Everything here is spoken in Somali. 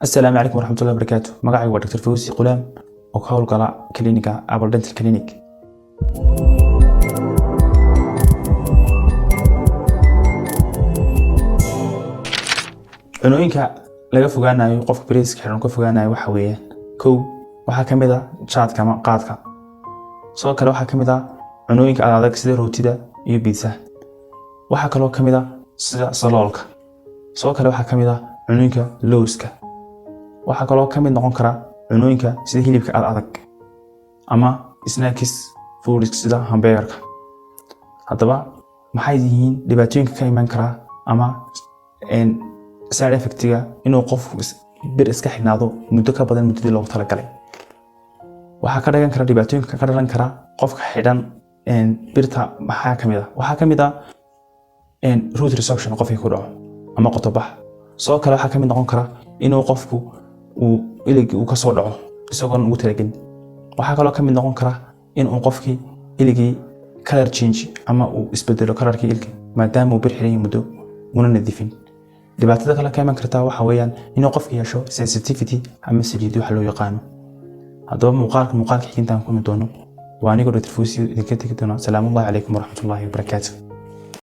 Asalaamu calaykum waraxmatullahi wabarakaatu. Magacaygu waa Dr Fawzi Qulaam oo ka howlgala kliniga Apple Dental Clinic. Cunooyinka laga fogaanayo, qofka braceska xiran ka fogaanayo, waxa weeyaan: kow, waxaa ka mid ah jaadka ama qaadka. Sidoo kale waxaa ka mid ah cunooyinka adag sida rootida iyo pizzaha. Waxaa kaloo ka mid ah sida saloolka. Sidoo kale waxaa ka mid ah cunooyinka lowska. Waxaa kaloo ka mid noqon kara cunooyinka sida hilibka ad adag ama snacks foods sida hamburgerka. Haddaba, maxay yihiin dhibaatooyinka ka iman kara ama side effectiga inuu qofku bir iska xidhnaado muddo ka badan muddadii loogu talagalay? Waxaa ka dhalan kara, dhibaatooyinka ka dhalan kara qofka xidhan birta maxaa ka mid ah? Waxaa ka mid ah root resorption qofkii ku dhaco ama qotobax. Sidoo kale waxaa ka mid noqon kara inuu qofku uu iligii uu kasoo dhaco isagoon ugu talagelin. Waxaa kaloo ka mid noqon kara inuu qofkii iligii color change ama uu isbedelo colorkii ilka, maadaama uu bir xiran yahay muddo una nadiifin. Dhibaatada kale ka iman kartaa waxa weeyaan inuu qofku yeesho sensitivity ama saliid waxa loo yaqaano. Haddaba, muuqaalka xigintaan kulmi doono, waa anigoo Dr Fawzi idinka tegi doono. Salaamullahi calaykum waraxmatullaahi wabarakaatu.